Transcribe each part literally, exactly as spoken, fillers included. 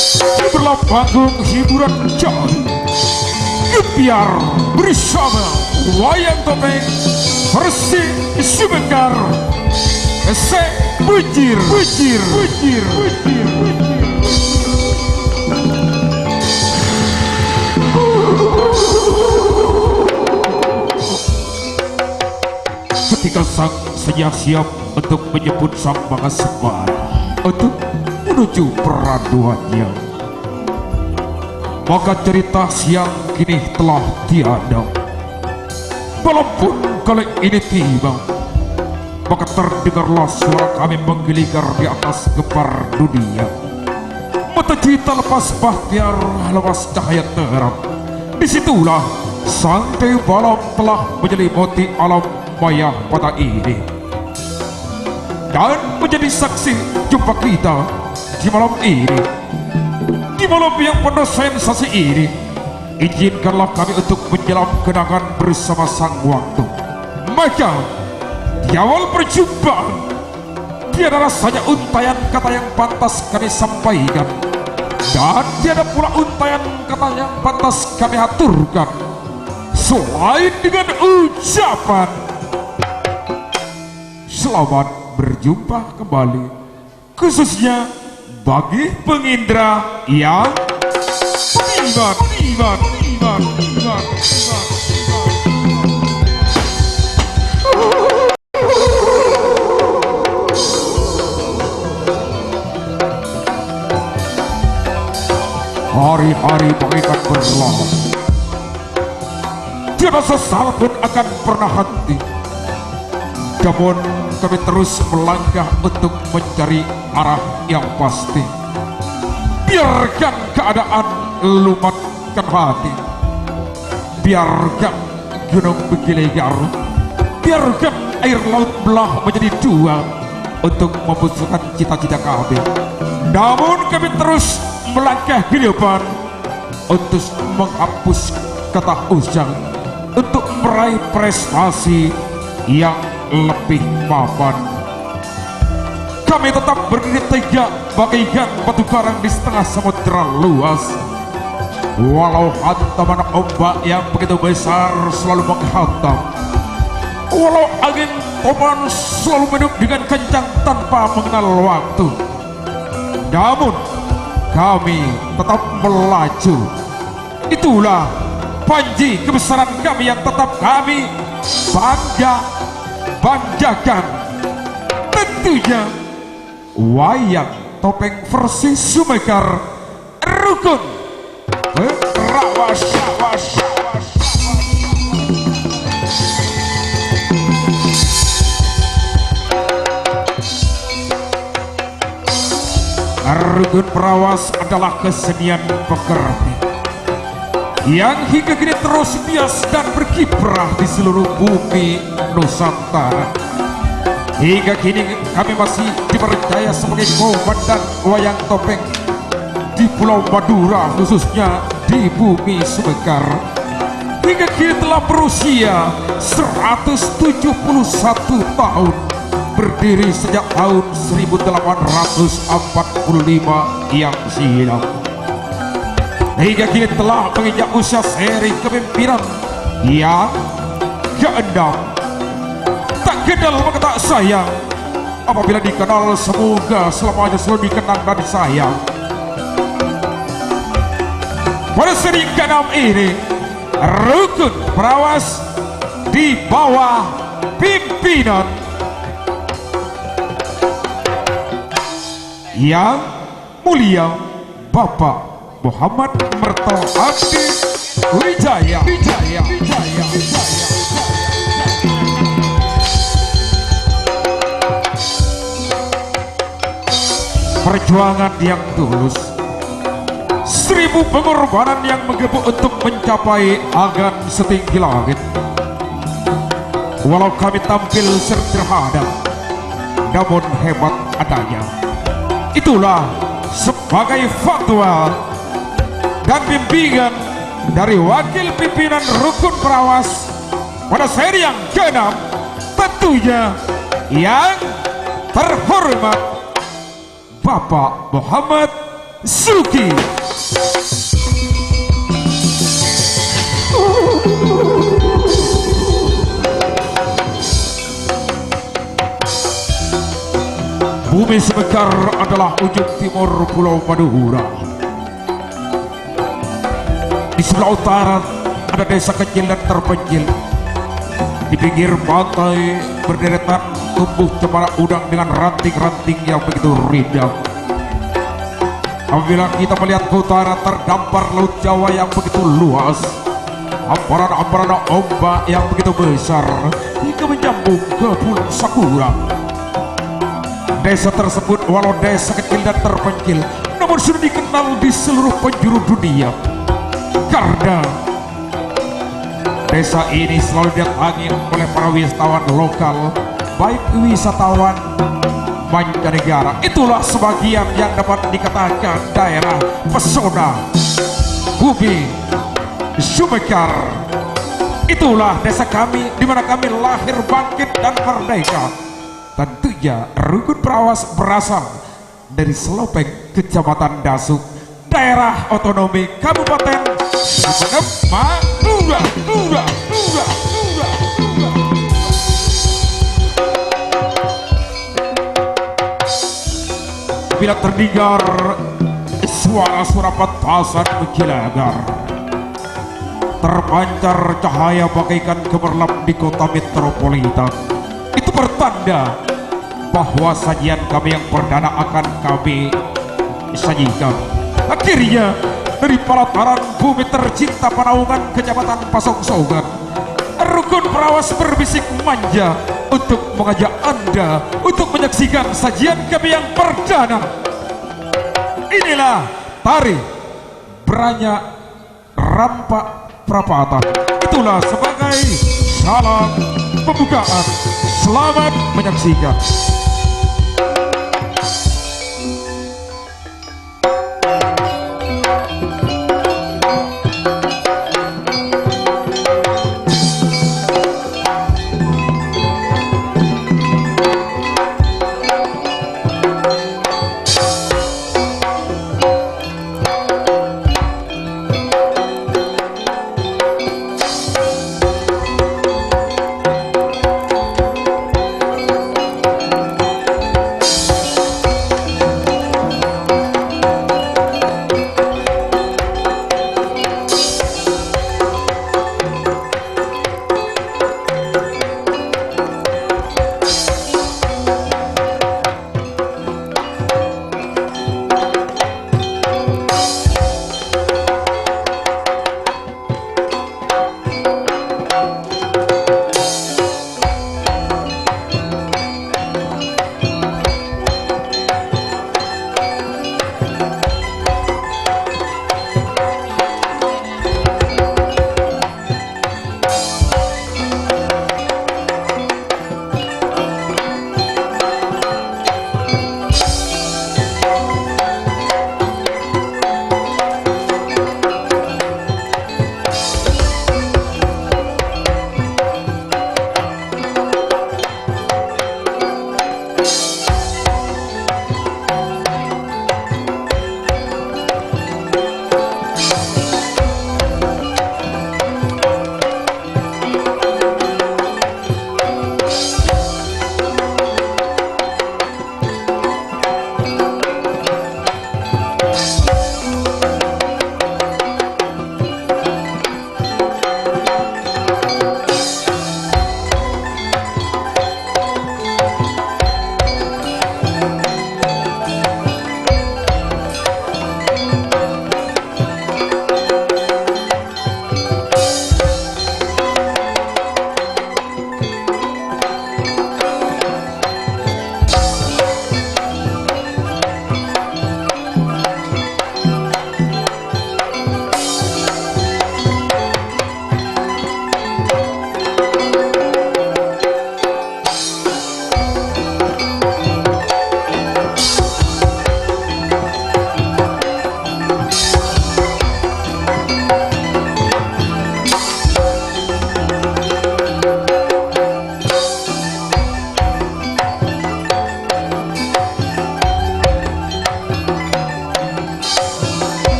Di dalam panggung hiburan jazz, Gebyar bersama Wayang Topeng versi Sumekar. Sè bujir, bujir, bujir, bujir, bujir. Ketika sang senja siap untuk menyambut sang pangasemban untuk menuju peraduannya, maka cerita siang kini telah tiada. Malam pun kali ini tiba, maka terdengarlah suara kami menggelegar di atas gempar dunia. Mata jui ta' lepas bahtiar, lepas cahaya terang. Di situlah sang Dewi Malam telah menyelimuti alam maya pada ini dan menjadi saksi jumpa kita di malam ini, di malam yang penuh sensasi ini. Izinkanlah kami untuk menyelam kenangan bersama sang waktu. Maka, di awal perjumpaan, tiada rasanya untaian kata yang pantas kami sampaikan, dan tiada pula untaian kata yang pantas kami aturkan selain dengan ucapan selamat berjumpa kembali, khususnya bagi pengindra yang beriman, beriman, beriman, beriman, beriman. Hari-hari bagaikan berlalu. Tiada sesal pun akan pernah henti. Namun kami terus melangkah untuk mencari arah yang pasti. Biarkan keadaan lumatkan hati. Biarkan gunung menggelegar. Biarkan air laut belah menjadi dua untuk membusukkan cita-cita kami. Namun kami terus melangkah ke depan untuk menghapus kata usang, untuk meraih prestasi yang lebih mapan. Kami tetap berdiri tegak bagaikan batu karang di setengah samudera luas. Walau hantaman ombak yang begitu besar selalu menghantam, walau angin topan selalu meniup dengan kencang tanpa mengenal waktu, namun kami tetap melaju. Itulah panji kebesaran kami yang tetap kami bangga, banggakan. Tentunya, Wayang Topeng versi Sumekar, Rukun Prawas. Rukun Prawas adalah kesenian pekerti yang hingga kini terus bias dan berkiprah di seluruh bumi Nusantara. Hingga kini kami masih dipercaya sebagai komandan Wayang Topeng di Pulau Madura, khususnya di bumi Sumekar. Hingga kini telah berusia seratus tujuh puluh satu tahun, berdiri sejak tahun seribu delapan ratus empat puluh lima yang silam. Hingga kini telah menginjak usia seri kepemimpinan yang keenam. Tak kenal maka tak sayang. Apabila dikenal, semoga selamanya selalu dikenang dan disayang. Pada seri keenam ini, Rukun Prawas di bawah pimpinan Yang Mulia Bapak Muhammad Merto Abdi Wijaya. Wijaya. Wijaya. Wijaya. Perjuangan yang tulus, seribu pengorbanan yang menggebu untuk mencapai angan setinggi langit. Walau kami tampil sederhana, namun hebat adanya. Itulah sebagai fatwa dan bimbingan dari wakil pimpinan Rukun Prawas pada seri yang keenam, tentunya yang terhormat Bapak Muhammad Sugi. Bumi Sumekar adalah ujung timur Pulau Madura. Di sebelah utara ada desa kecil dan terpencil. Di pinggir pantai berderetan tumbuh cemara udang dengan ranting-ranting yang begitu rindang. Apabila kita melihat ke utara, terdampar Laut Jawa yang begitu luas, hamparan-hamparan ombak yang begitu besar hingga menyambung ke Pulau Sakura. Desa tersebut walau desa kecil dan terpencil, namun sudah dikenal di seluruh penjuru dunia. Karena desa ini selalu didatangi oleh para wisatawan lokal, baik wisatawan mancanegara. Itulah sebagian yang dapat dikatakan daerah pesona bumi Sumekar. Itulah desa kami, di mana kami lahir, bangkit, dan merdeka. Tentunya, Rukun Perawas berasal dari Selopeng, Kecamatan Dasuk, Daerah Otonomi Kabupaten Sumenep Madura. Madura, Madura, Madura. Bila terdengar suara-suara petasan menggelegar, terpancar cahaya bagaikan gemerlap di kota metropolitan. Itu pertanda bahwa sajian kami yang perdana akan kami sajikan. Akhirnya, dari pelataran bumi tercinta Panaungan, Kecamatan Pasongsongan, Rukun Perawas berbisik manja untuk mengajak Anda untuk menyaksikan sajian kami yang perdana. Inilah tari Branyak Rampak Prapatan. Itulah sebagai salam pembukaan. Selamat menyaksikan.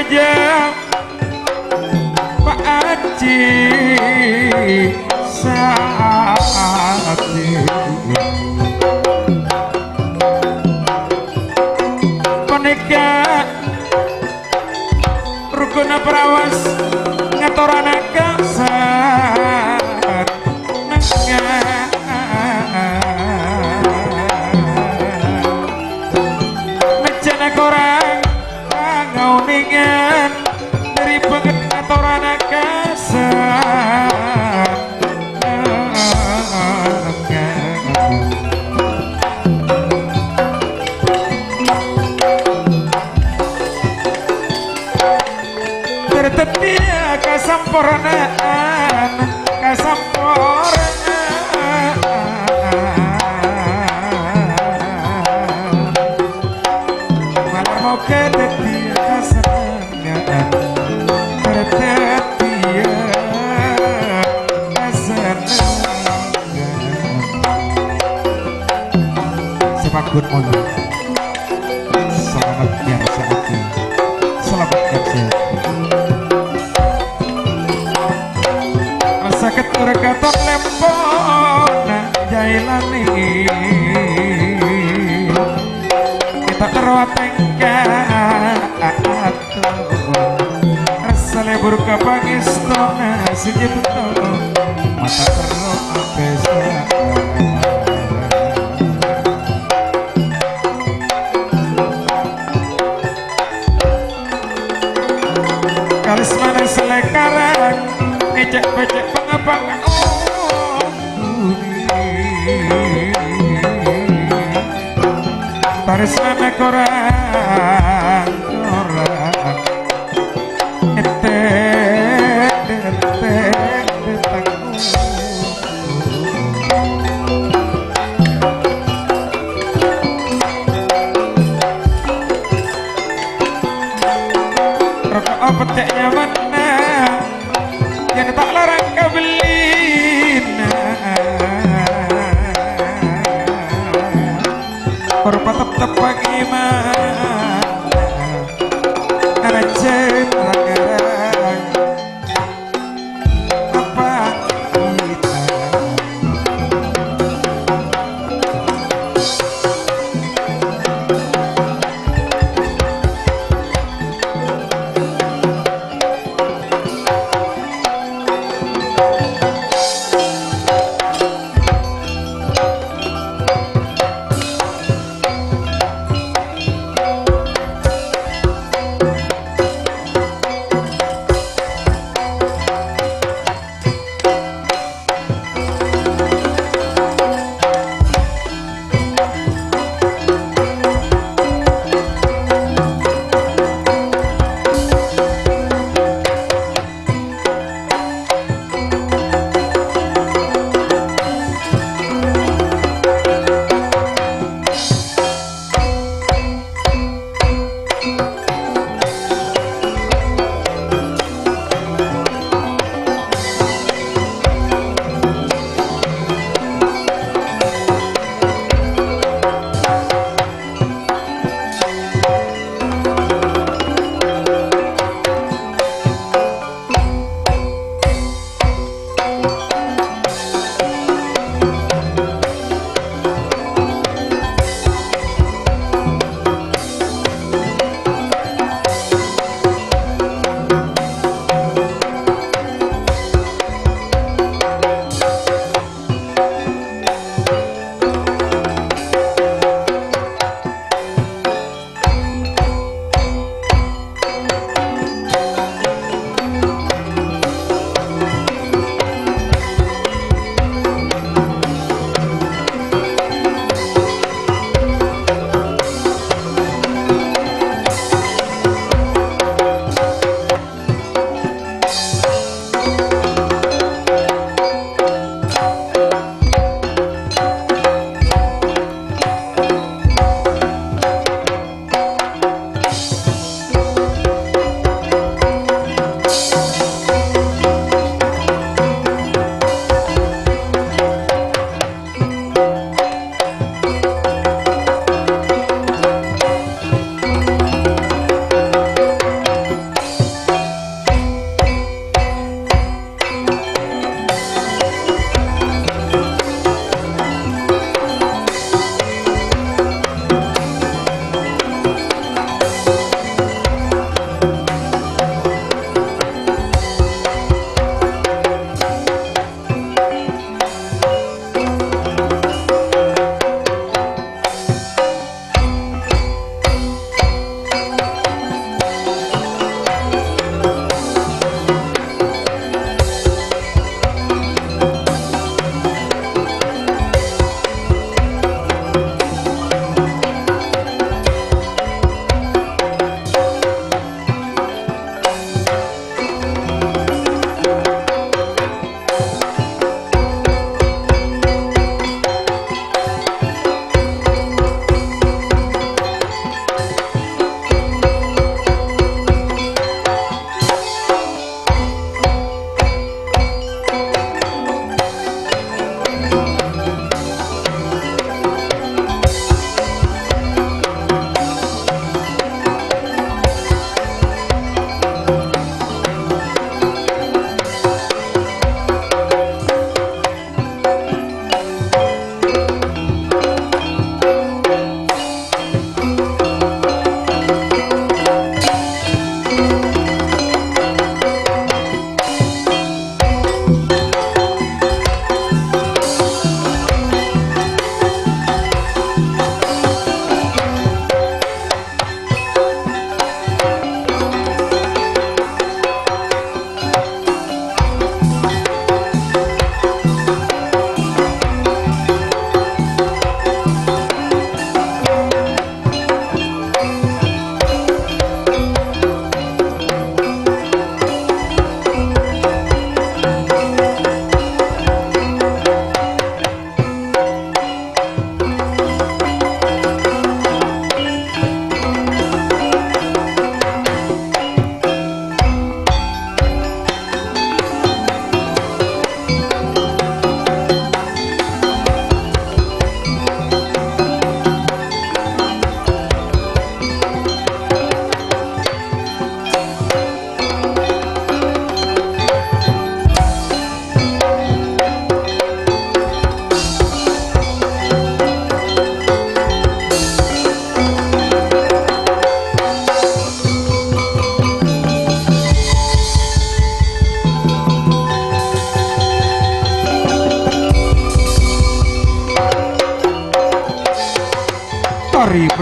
Ya, Pak Haji Sati. Panèka rukun paraos ngatorana kasennengngan. Mèjjhâna korang pangaonèngan, dhâri bhâkta ngatorana kasennengngan. Ter-, dhâddhiyâ kasamporna'an, kasamporna'an. Malar moghâ dhâddhiyâ kasennengngan, ter-, dhâddhiyâ kasennengngan. Sè paggun molja. Salamet nyarsaaghi. Salamet nyarsaaghi. Sakèt tur katon lempona Jailani. Kita terus tengka. Rassa lebur ka pangèstona sè nyèpta, mata terro apèsa. Karismana sè lèkarang, ngècèk-pècèk pangapang. Taresnana korang-korang. Ete, ete, ete, Roko'na pècè' nyamanna, yèn ta' larang kabellina. Korpa teptep pangèman, arajâ rang-arang. Apa kita?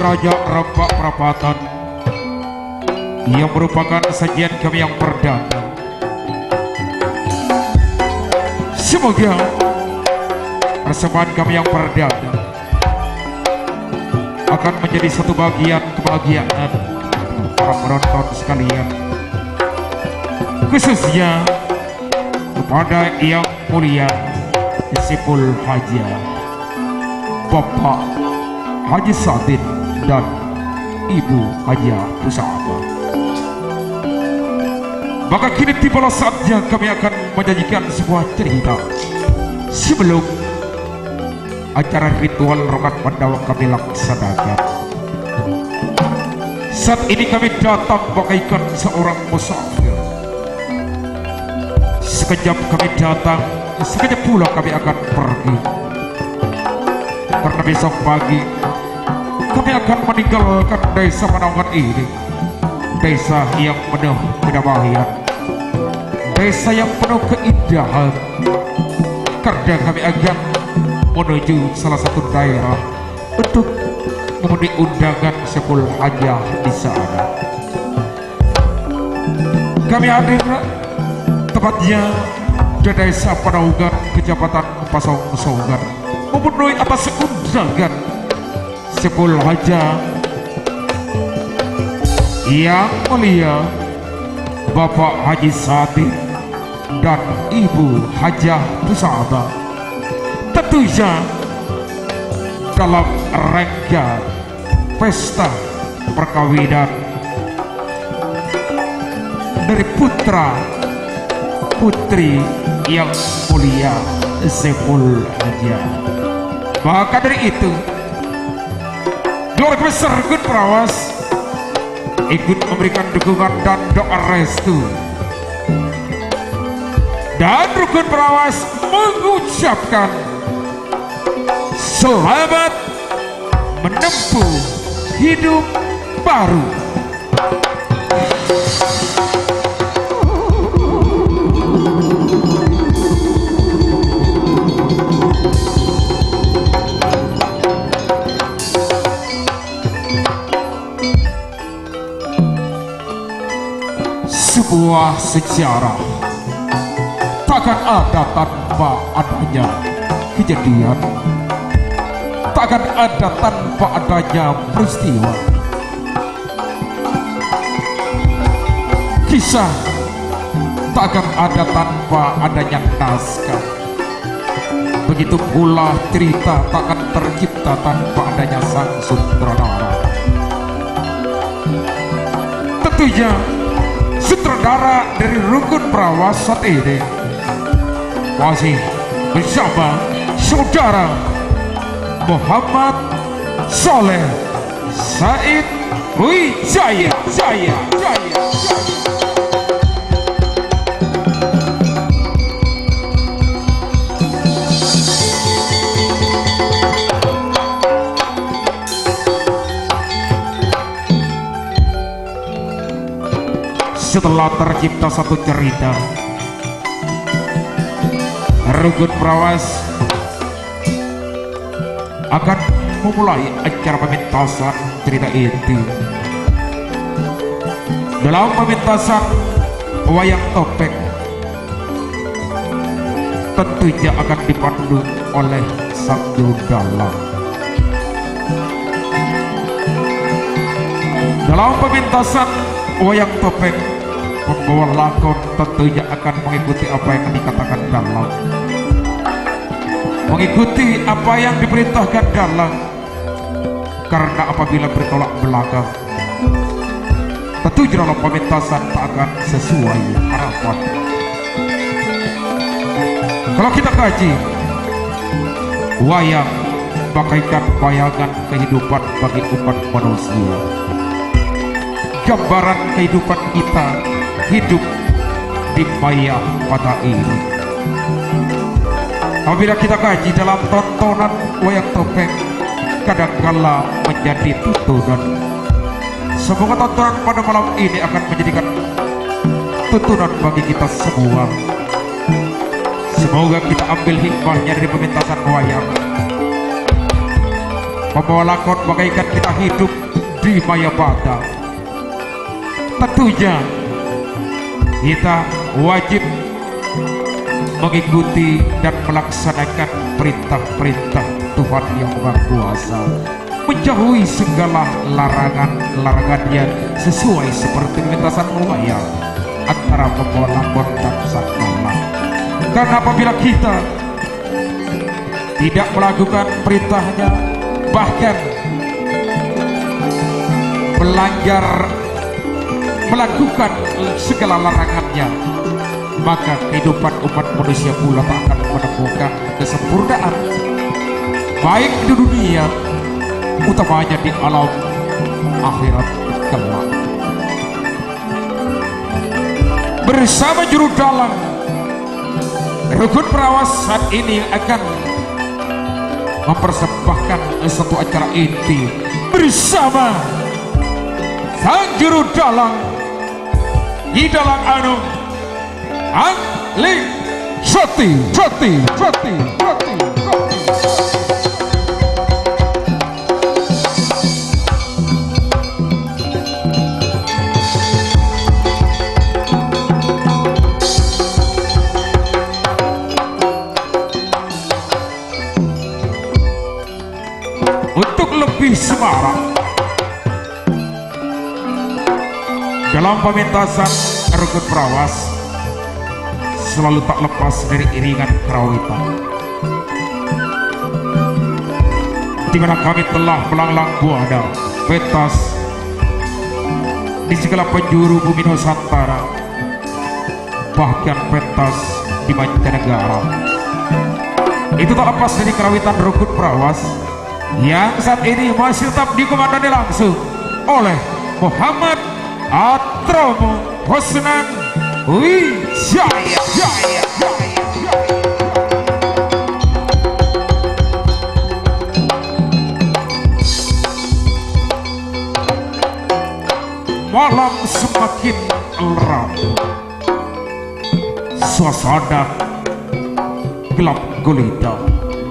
Raja Rampak Prapatan yang merupakan sajian kami yang perdana. Semoga persembahan kami yang perdana akan menjadi satu bagian kebahagiaan para penonton sekalian, khususnya kepada yang mulia Saiful Haja, Bapak Haji Sadin, dan Ibu Haja Pusapa. Maka kini tibalah saatnya kami akan menyajikan sebuah cerita sebelum acara ritual rokat Pandawa kami laksanakan. Saat ini kami datang bagaikan seorang musafir. Sekejap kami datang, sekejap pula kami akan pergi. Karena besok pagi kami akan meninggalkan desa Manaungan ini. Desa yang penuh kedamaian, desa yang penuh keindahan. Karena kami akan menuju salah satu daerah untuk memenuhi undangan Saiful Haja di sana. Kami hadir tepatnya di Desa Panaungan, Kecamatan Pasongsongan, memenuhi atas undangan Saiful Haja, yang mulia Bapak Haji Sadin dan Ibu Hajah Pusapa. Tentunya dalam rangka pesta perkawinan dari putra putri yang mulia Saiful Haja. Maka dari itu, keluarga besar Rukun Perawas ikut memberikan dukungan dan doa restu. Dan Rukun Perawas mengucapkan selamat menempuh hidup baru. Sebuah sejarah takkan ada tanpa adanya kejadian, takkan ada tanpa adanya peristiwa. Kisah takkan ada tanpa adanya naskah. Begitu pula cerita takkan tercipta tanpa adanya sang sutradara. Tentunya, sutradara dari Rukun Perawas saat ini masih bersama saudara Muhammad Saleh Said Wijaya. Jaya, Jaya, Jaya. Setelah tercipta satu cerita, Rukun Perawas akan memulai acara pementasan cerita itu. Dalam pementasan wayang topeng, tentunya akan dipandu oleh Sabdo Dalang. Dalam pementasan wayang topeng, pembawa lakon tentunya akan mengikuti apa yang dikatakan Dalang, mengikuti apa yang diperintahkan Dalang. Karena apabila bertolak belakang, tentu dalam pementasan tak akan sesuai harapan. Kalau kita kaji, wayang bagaikan bayangan kehidupan bagi umat manusia. Gambaran kehidupan kita hidup di maya pada ini. Apabila kita kaji dalam tontonan wayang topeng, kadangkala menjadi tuntunan. Semoga tontonan pada malam ini akan menjadikan tuntunan bagi kita semua. Semoga kita ambil hikmahnya dari pementasan wayang. Pembawa lakon bagaikan kita hidup di Mayapada. Tentunya, kita wajib mengikuti dan melaksanakan perintah-perintah Tuhan Yang Maha Kuasa, menjauhi segala larangan-larangannya sesuai seperti lintasan wayang antara pembawa lakon dan sangkala. Karena apabila kita tidak melakukan perintahnya, bahkan melanggar, melakukan segala larangannya, maka kehidupan umat manusia pula tak akan menemukan kesempurnaan, baik di dunia, utamanya di alam akhirat kelak. Bersama juru dalang, Rukun Perawas saat ini akan mempersembahkan satu acara inti bersama sang juru dalang, Nyi Dalang Anom, Angling Soti, Soti, Soti, Soti, Soti. Untuk lebih semarak dalam pementasan Rukun Perawas, selalu tak lepas dari iringan karawitan, di mana kami telah melanglang buana pentas di segala penjuru bumi Nusantara, bahkan pentas di mancanegara. Itu tak lepas dari karawitan Rukun Perawas yang saat ini masih tetap dikomandoi langsung oleh Muhammad Atromo Husnan Wijaya. Malam semakin larut. Suasana gelap gulita,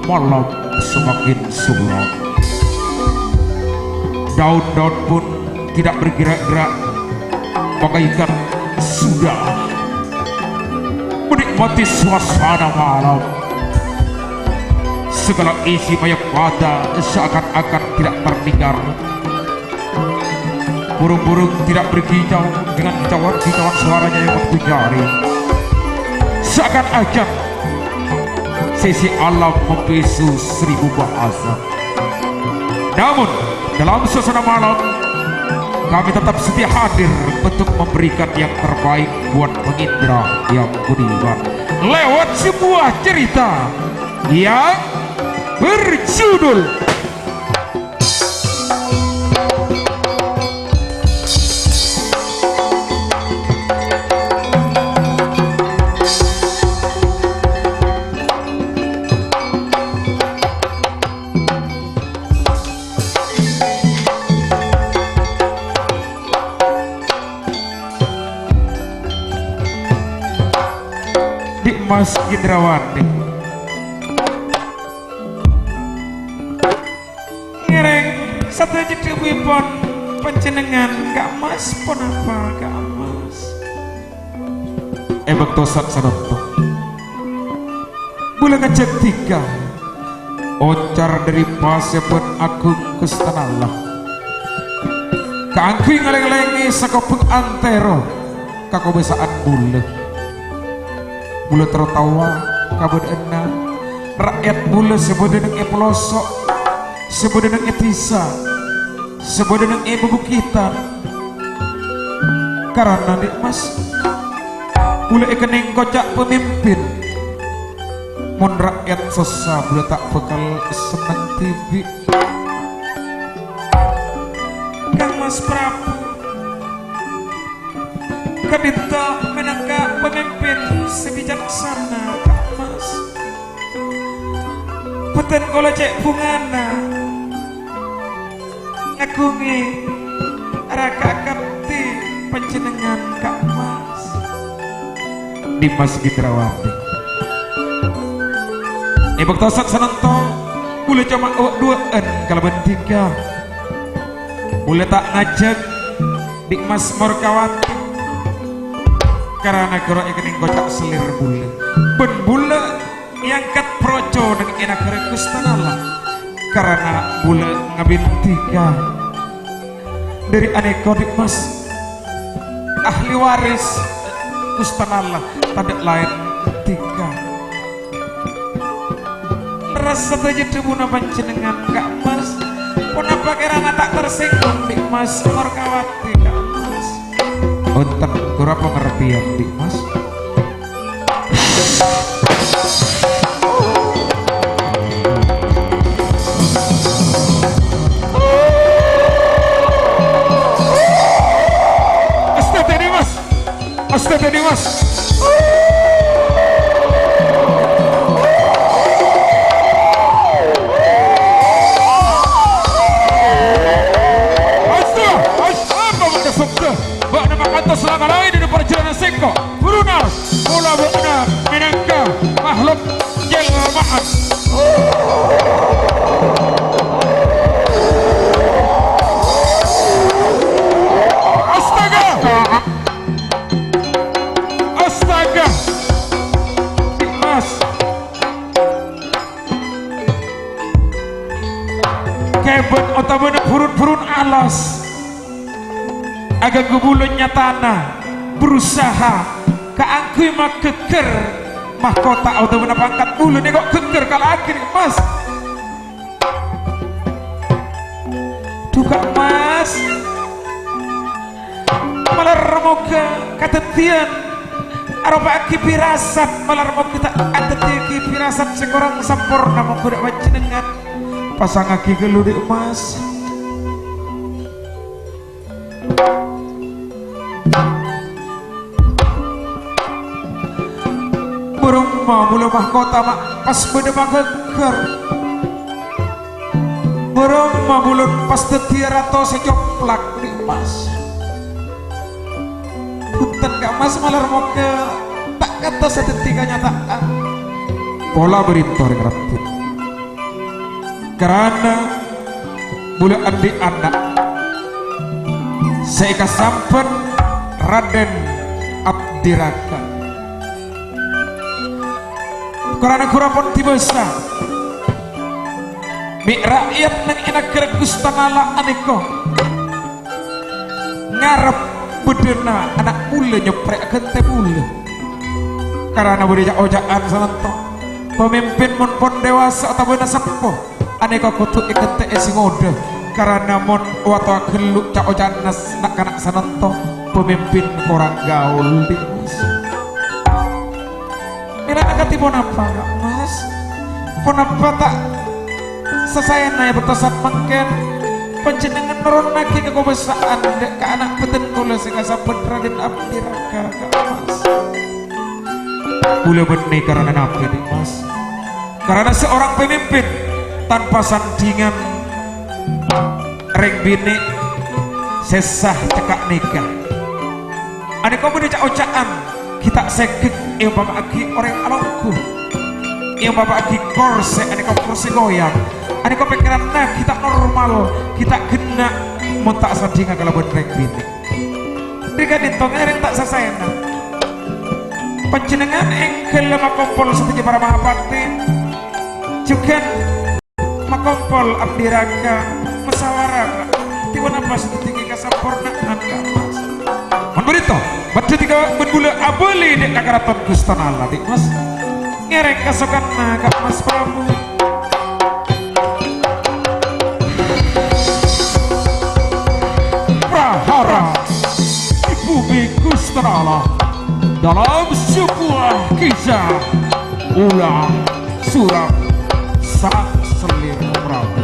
malam semakin suram. Daun-daun pun tidak bergerak-gerak, bagaikan sudah menikmati suasana malam. Segala isi Mayapada seakan-akan tidak terdengar. Burung-burung tidak berkicau dengan kicauan-kicauan suaranya yang begitu nyaring. Seakan-akan sisi alam membisu seribu bahasa. Namun, dalam suasana malam, kami tetap setia hadir untuk memberikan yang terbaik buat pengindra yang budiman lewat sebuah cerita yang berjudul Dimas Indrawati. Ngèrèng sadhâjâ dhâbuèpon panjhennengngan, Ka' Mas, ponapa, Ka' Mas? È bâkto sat-sanonto, bulâ ngajhâk dhika ocar dhâri pasèbhât aghung Ghustè Allah kaangghuy ngalèng-lèngè sakobhung antèro kakobâsa'an bulâ. Bulâ terro taowa kabâdâ'ânna ra'yat bulâ sè bâdâ neng è pelosok, sè bâdâ neng è dhisa, sè bâdâ neng è bebukkitan. Karana, Dimas, bulâ èkennèng koca' pamimpin. Mon ra'yat sossa, bulâ ta' bhâkal senneng dhibi'. Ka' Mas Prabu, ka'dinto mènangka pamimpin sè bicaksana, Ka' Mas. Bhâdhân kaulâ cè' bhungana ngaghungè raka kabdi panjhennengngan, Ka' Mas. Dimas Indrawati. È bâkto sat-sanonto, Bulâ coma wâ'-duwâ'ân kalabân dhika. Bulâ ta' ngajhâk Di' Mas Morkawati. Karana ghuru èkennèng koca' sellèr bulâ. Bân bulâ èangkat proco neng è naghârâ Ghustè Allah. Karana bulâ ngabin dhika. Dhâri anèko, Di' Mas, ahli waris Ghustè Allah tadâ' laèn dhika. Lerres sadhâjâ dhâbuna panjhennengngan, Ka' Mas. Ponapa kèrana ta' tersinggung, Di' Mas Morkawati, Ka' Mas? Bhunten, ghuru pangartèyan, Di' Mas. Astagfirullah, Mas. Astagfirullah, Mas. Astaga, astaga, bâ'na sokta. Bâ'na ma' kantos la-ngalaè dâri parjhâlânan sèngko'. Brunar, mola bâ'na mènangka makhluk jelmaan. Astaga! Astaga! Di' Mas. Kèbât otabâna burun-burun alas. Aghânggu bulâ nyatana berusaha kaangghuy maghâggher mahkota otabâna pangkat bulâ nèko ghâggher kala'aghi, Mas. Dhu, Ka' Mas. Malar moghâ kadhâddhiyân aropa'aghi pirasat, malar moghâ ta' adhâddhiyâghi pirasat sè korang samporna, moghâ dâ' panjhennengngan pasangaghi ghâllu, Di' Mas. Bârâmma bulâ mahkota ma' pas bâdâ maghâggher. Bârâmma bulâ pas dhâddhiyâ rato sè coplak, Di' Mas. Bhunten, Ka' Mas, malar moghâ ta' kantos dhâddhi kanyata'an. Pola bârinto rèng rabbhuna. Karana bulâ andi' ana' sè èkasambat Raden Abdiraka. Karana ghuru pon dibâsa, mè' ra'yat neng è naghârâ Ghustè Allah anèko ngarep bâdâna ana' bulâ nyoprè' aghântè bulâ. Karana bâdâ ca'-oca'an sanonto, pamimpin mon pon dewasa otabâna seppo, anèko kodhu èghântè'è sè ngodâ. Karana mon watowa ghâllu ca'-oca'anna s-, na'-kana' sanonto, pamimpin korang gaul, Di' Mas. Mèlana kadhi ponapa, Ka' Mas? Ponapa ta' sasaèna è bâkto samangkèn panjhennengngan noronnaghi kakobâsa'an dâ' ka ana' bhâdhân kaulâ sè kasambat Raden Abdiraka, Ka' Mas? Kaulâ bânnè karana napa, Di' Mas? Karana seorang pemimpin tanpa sandingan rèng binè' sè sah cekka' nèka. Anèko bâdâ ca'-oca'an, ghi' ta' sèghek èompama'aghi orèng alongghu, èompama'aghi korsè, anèko korsè goyang, anèko pèkkèranna ghi' ta' normal, ghi' ta' ghenna' mon ta' sandhinga kalabân rèng binè'. Dhâri ka'dinto ngèrèng ta' sasaèna. Panjhennengngan èngghâl makompol sadhâjâ para mahapatè, jhughân makompol Abdiraka, masawara, Ka'. Dhâddhi ponapa sè dhâddhi kasamporna'an, Ka' Mas? Mon bârito, bâdâ dhika bân bulâ abâli dâ' ka karaton Ghustè Allah, Di' Mas. Ngèrèng kasokanna, Ka' Mas Prabu. Prahara di bumi Ghustè Allah dalam sebuah kisah ulah surat sang selir Prabu.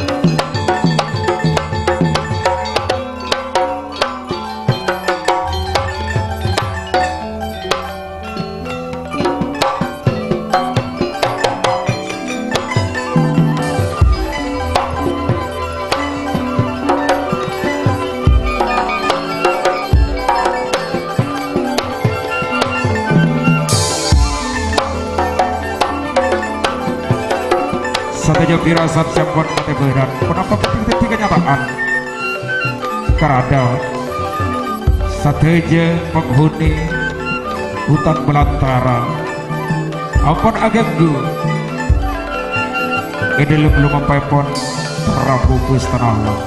Sadhâjâ firasat sampon matè bhârât, ponapa bhâdhi dhâddhi kanyataan? Karana sadhâjâ panghuni hutan belantara ampon aghânggu è dhâlem lomampaèpon Prabu Ghustè Allah.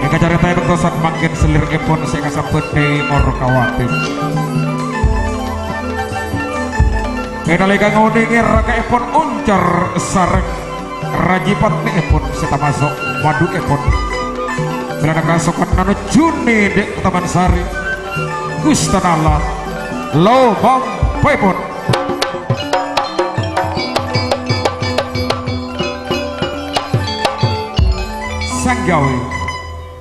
Èkacarètaè bâkto samangkèn salèrè'èpon sè kasebbhut Dèwi Morkawati. È nalèka ngonèngè raka'èpon oncar sareng raji patè'èpon sè tamaso' madhu'èpon. Bilâna kasokan nojjhuni Dèk Taman Sari. Ghustè Allah, lomampaèpon. Sanggawé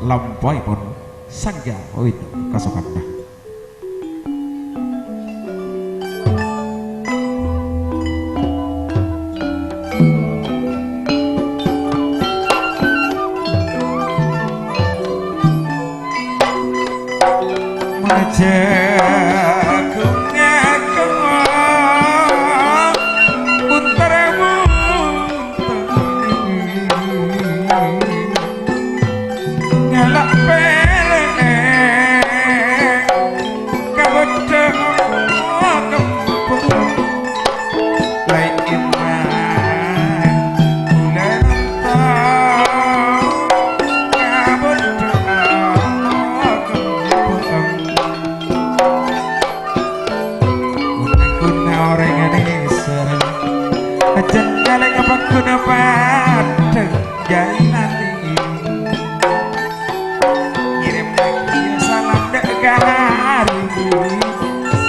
lampaèpon, sanggawé kasokanna. Majagung ngaku buntar-buntar. Ngala' pèlè ka bâdâ kempong. Laèn iman bulâ nonton ka bâdâ kempong. Guna-guna orèng anèser, ajân kalèng apa guna padhâ jâlânè. Ngèrèm lagi salam dâ' ka Hari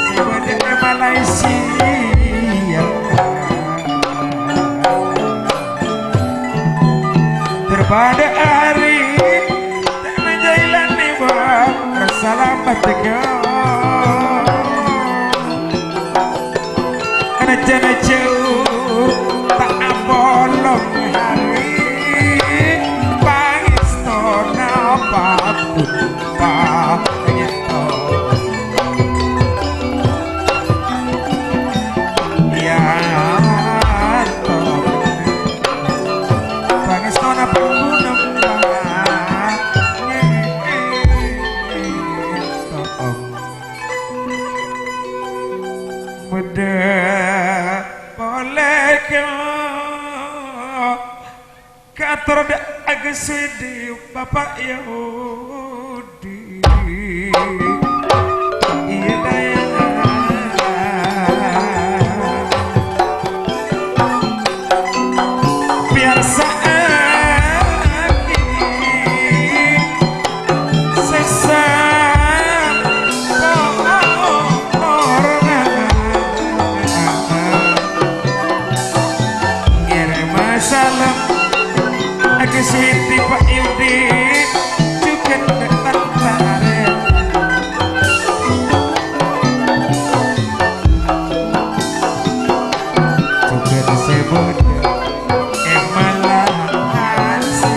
sè bâdâ è Malaysia. Dârâbâdâ Hari ta' menjailan nèba rasa lambat tega. Najan jauh ta' apolong hari, pangèstona apapun panyeto. Iya, to. Pangèstona panggunembang. Medhâ polè ka, ka ator dâ' Agus Widi, Bapak Yahudi. Iyâ, dâ' iyâ. Piyarsa'aghi. Sèsa orèngnga ngèrèma salem ka Siti Pak Yudi, jhughân Tantara. Jhughân sè bâdâ è Malaysia.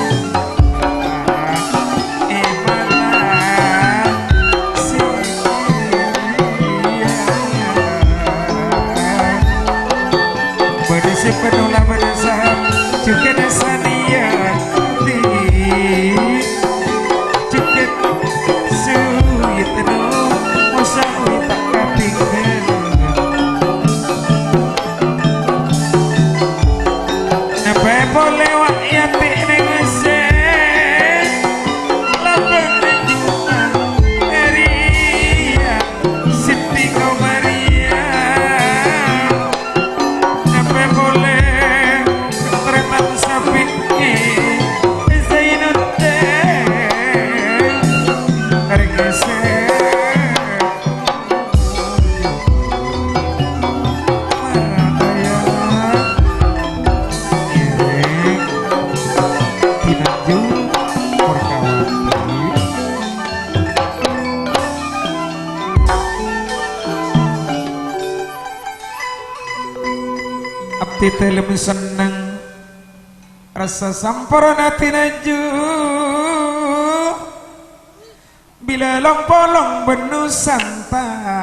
Bâdâ sè penola bâdâ saham, jhughân sanèya ati. Jhughân suyetno, mosawi ta' katinggal. Napa polè wa' yati' neng sè labang neng jumah ria Siti Komariah. Napa polè tarètan sapi Zainuddin Argese. Abdhi dhâlem senneng, rassa samporna tinaju. Bilâ long-polong bân Nusantara.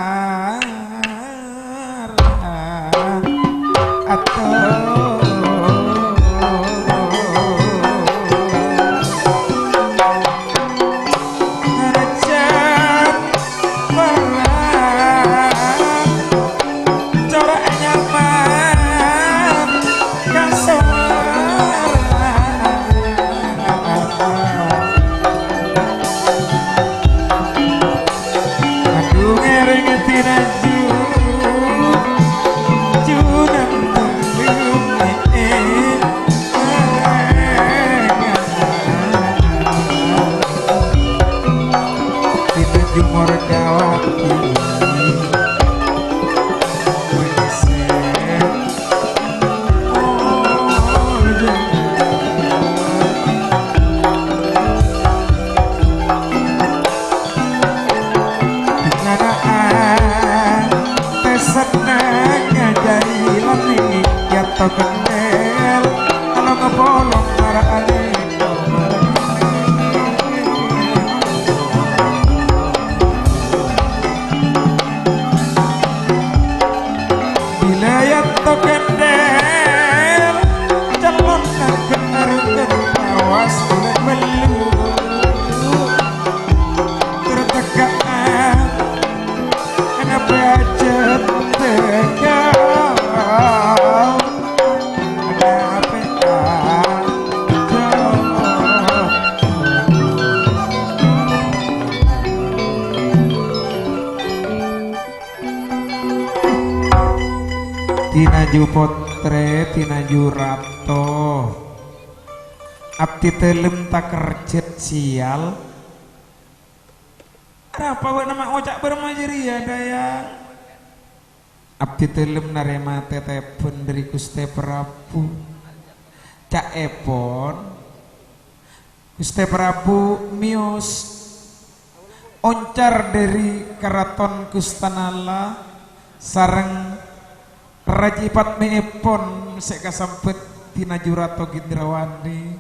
Tinaju potrè, tinaju rato. Abdhi dhâlem takerjhât sial. Arapa bâ'na ma' ngoca' bârâmma jârèya, Dayang? Abdhi dhâlem narèma tètèbhân dhâri Ghustè Prabu. Ca'èpon, Ghustè Prabu mèyos oncar dhâri karaton Ghustè Allah sareng raji padmèèpon sè èkasambhât Tinaju Rato Gendrawani.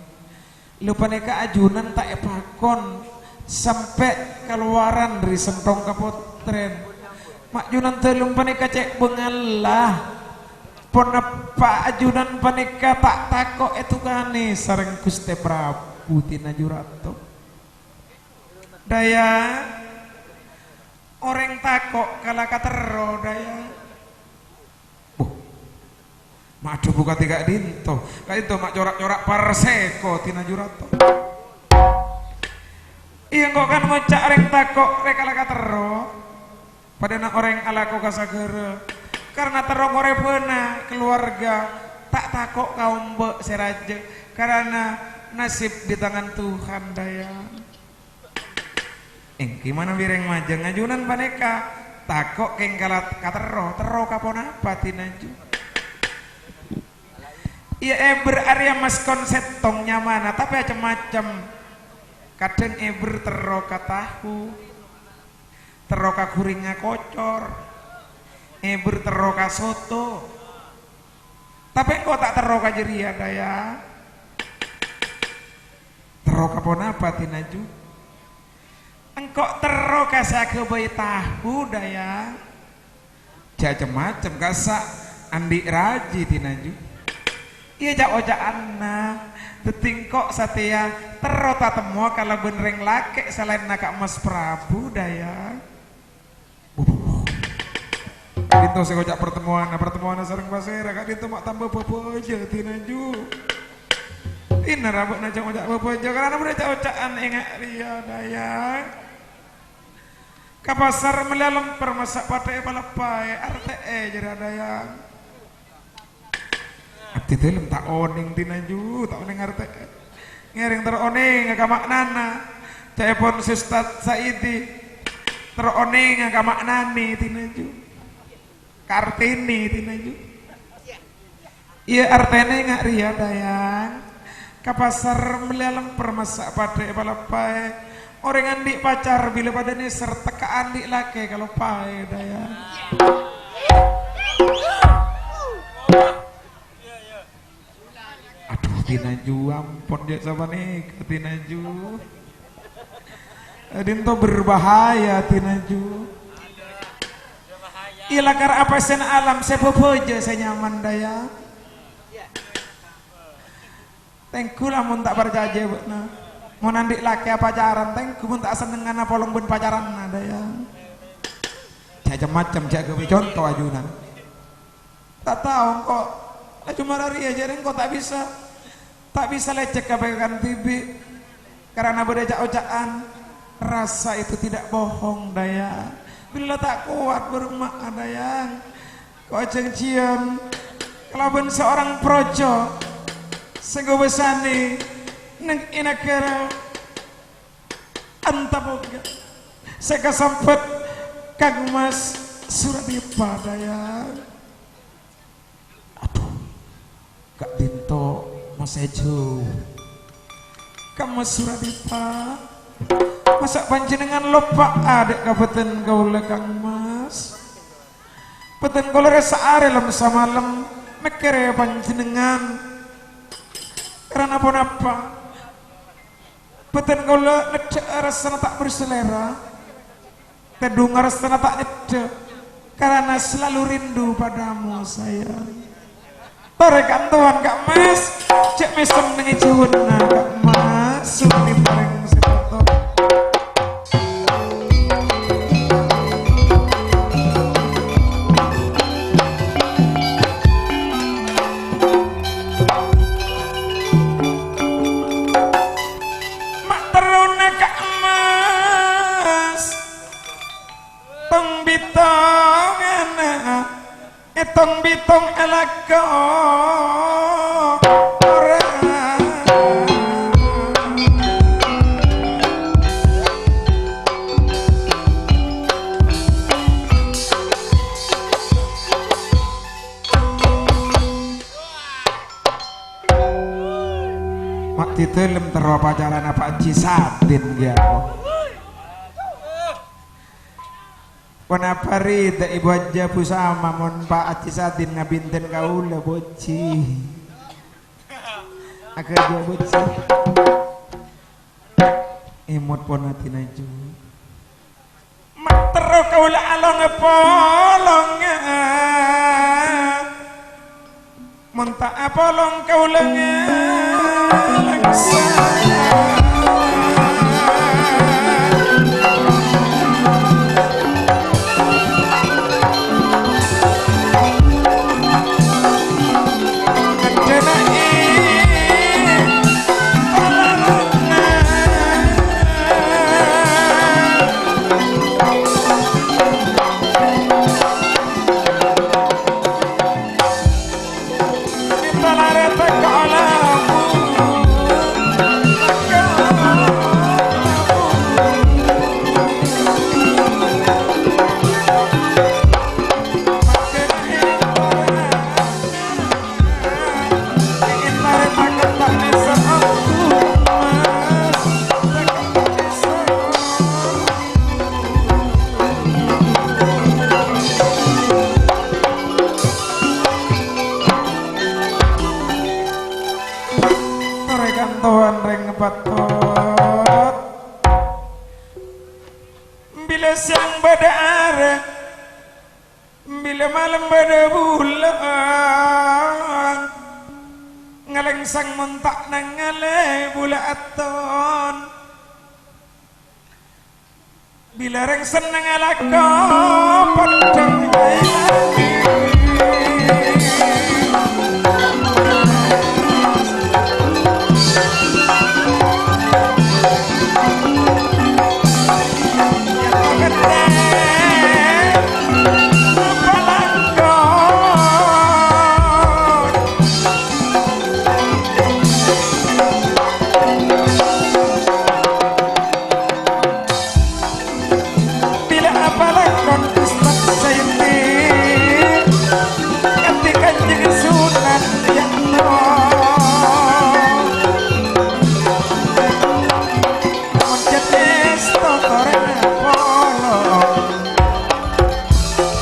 Lho, panèka ajunan ta' èpakon sampè' kalowaran dhâri sènthong kapottrèn. Ma' ajunan dhâlem panèka cè' bângalla. Ponapa ajunan panèka ta' tako' ètokanè sareng Ghustè Prabu Tinaju Rato? Dayang, orèng tako' kala katerro, Dayang. Buh. Ma' adhâbu kadhi ka'dinto. Ka'dinto ma' cora'-cora' parsèko Tinaju Rato. Iyâ, engko' kan ngoca' orèng tako' rè kala katerro. Padâna orèng alako ka saghârâ. Karana terro korèbhâna kalowarga, ta' tako' ka ombâ' sè rajâ. Karana nasib di tangan Tuhan, Dayang. Èngghi manabi rèng majâng ajunan panèka tako' kèng kala katerro, terro ka ponapa Tinaju? Iyâ, èbher arèya maskon sèttong nyamana, tapè cem-macem. Kadhâng èbher terro ka tahu, terro ka ghurèngnga kocor, èbher terro ka soto. Tapè engko' ta' terro ka jârèya, Dayang. Terro ka ponapa, Tinaju? Engko' terro ka sè aghâbây tahu, Dayang. Jhâ' cem-macem, kassa' andi' raji, Tinaju. Iyâ, ca'-oca'anna. Dhâddhi engko' satèya terro tatemmowa kalabân rèng lakè' salaènna Ka' Mas Prabu, Dayang. Ka'dinto sè ngoca' partemmowanna, partemmowanna sareng pasèra, ka'dinto ma' tamba bhâbhâjâ, Tinaju. Dinah rabâ'na ca'-ngoca' bhâbhâjâ, karana bâdâ ca'-oca'an ènga' rèya, Dayang. Ka pasar mellèya lèmpèr, massa' pathè'è palèppaè, artè'è jârèya, Dayang. Abdhi dhâlem ta' onèng, Tinaju, ta' onèng artè'è. Ngèrèng terro onènga ka ma'nana. Ca'èpon Ustad Saidi, terro onènga ka ma'nanè, Tinaju. Ka artènè, Tinaju. Iyâ, artèna ènga' rèya, Dayang. Ka pasar mellèya lèmpèr, massa' pathè'è palèppaè. Orèng andi' pacar bilâ padâ nèser, tekka andi' lakè kaloppaè, Dayang. Adhu, Tinaju, ampon, jhâ' sapanèka, Tinaju. Ka'dinto berbahaya, Tinaju. Iyâ, lakar apèsèn alam sè bhâbhâjâ sè nyaman, Dayang. Tèngghu lamon ta' parcajâ bâ'na. Mon andi' lakè apacaran, tèngghu mon ta' asennengngan apolong bân pacaranna, Dayang. Jhâ' cem-macem, jhâ' ghâbây conto ajunan. Ta' tao engko', la coma rèya jârèya engko' ta' bisa, ta' bisa lècèk ka pèkan dhibi'. Karana bâdâ ca'-oca'an, rasa itu tidak bohong, Dayang. Bilâ la ta' kowat bârâmma'a, Dayang. Ko' ajhângjiyân kalabân seorang projo sè ngobâsanè neng è naghârâ Antapogha sè kasambhât Kang Mas Suradipa, Dayang. Adhu, ka'dinto masèjhu. Kang Mas Suradipa, masa' panjhennengngan loppa'a dâ' ka bhâdhân kaulâ, Kang Mas? Bhâdhân kaulâ rè saarè lem-samalem mèkkèrè panjhennengngan. Karana ponapa? Bhâdhân kaulâ neddhâ'â rassana ta' berselera. Tèdhungnga rassana ta' neddhâ', karana selalu rindu padamu, sayang. Torè kantowan, Kang Mas, jhâ' mèsem neng è jhâuna, Kang Mas, sumènèng parèng sè totop. Ma' terrona, Kang Mas. Pembitongana Ètong-bitong alako orèng. Ma' è dâlem terro pacarana Pa' Haji Sadin, ya. Ponapa rèya, Ibu Hajjah Bu Sama, mon Pa' Haji Sadin ngabinten kaulâ, Bu Haji? Aghâjâ, Bu Haji. Èmot pon atèna, Ju. Ma' terro kaulâ along-polonga. Mon ta' apolong kaulâ ngalangsa. Torè kantowan rèng patot. Bilâ sèyang bâdâ arè, bilâ malem bâdâ bulân. Ngalèngsang mon ta' nangalè bulâ atton. Bilâ rèng senneng alako padhâ. Bilâ apalakon Ustad Saidi, kanthi Kanjeng Sunan, ya Allah. Mon jhât èsto torè apolong.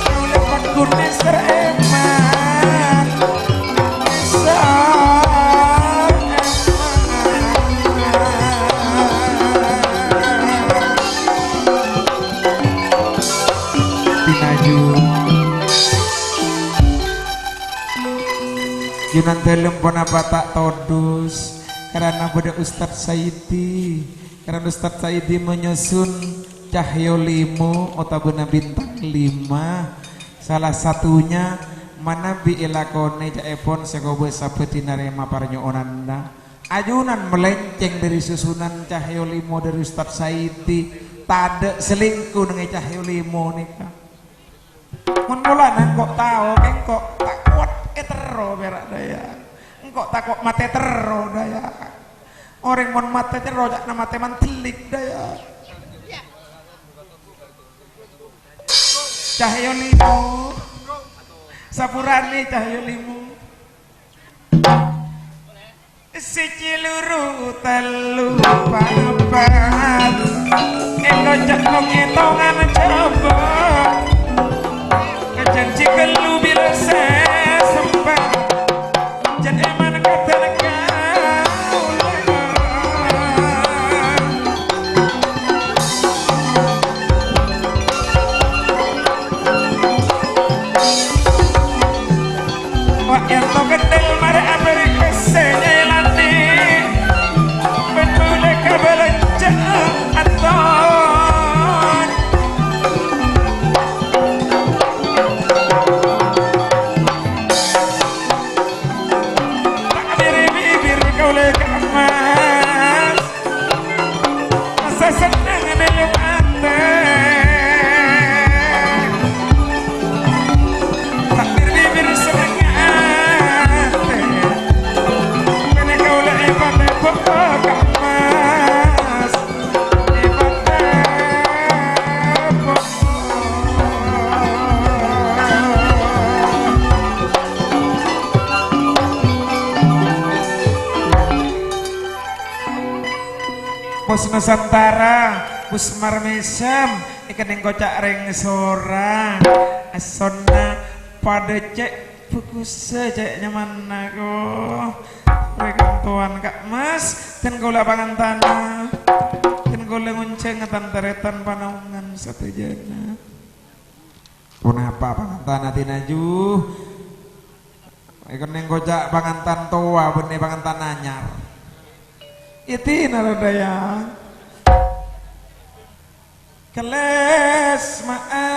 Kaulâ paggun nèser èman. Nèser èman. Tinaju. Junandalem ponapa ta' todus, karana bâdâ Ustad Saidi. Karana Ustad Saidi manyusun Cahyo Limo otabâna Bintang Lima. Salah satunya manabi èlakonè ca'èpon sè kobâsa bhâdhi narèma parnyo'onanna. Ajunan melenceng dâri susunan Cahyo Limo dâri Ustad Saidi. Tadâ' selingkuh neng è Cahyo Limo nèka. Mon polana engko' tao, engko' ta' kowat èterro pèra' dâ iyâ. Engko' tako' matè terro dâ iyâ. Orèng mon matè terro ca'na matè mantellik dâ iyâ. Cahyo Limo. Sapurana Cahyo Limo. Sèjhi, loro, tello, papat. Engko' ca'na ngetongan coba. Janji ghâllu bilâ sè sempat. Jhân èman kadhân kaulâ. Wa' ènto gendel marè abârâ' ka sè nyèlanè. Bân bulâ ka bâlânjhâ atton. Pos Nusantara, Pos Marmesem, èkennèng koca' rèng sora. Asonna padâ cè' bhâghussâ, cè' nyamanna, ko. Rèng towan Ka' Mas, dhân kaulâ pangantana. Dhân kaulâ ngonjhângnga tan-tarètan panaongan sadhâjâna. Ponapa pangantana dinaju? Èkennèng koca' pangantan towa bânnè pangantan anyar. Èdina rodayang. Kellas ma'a.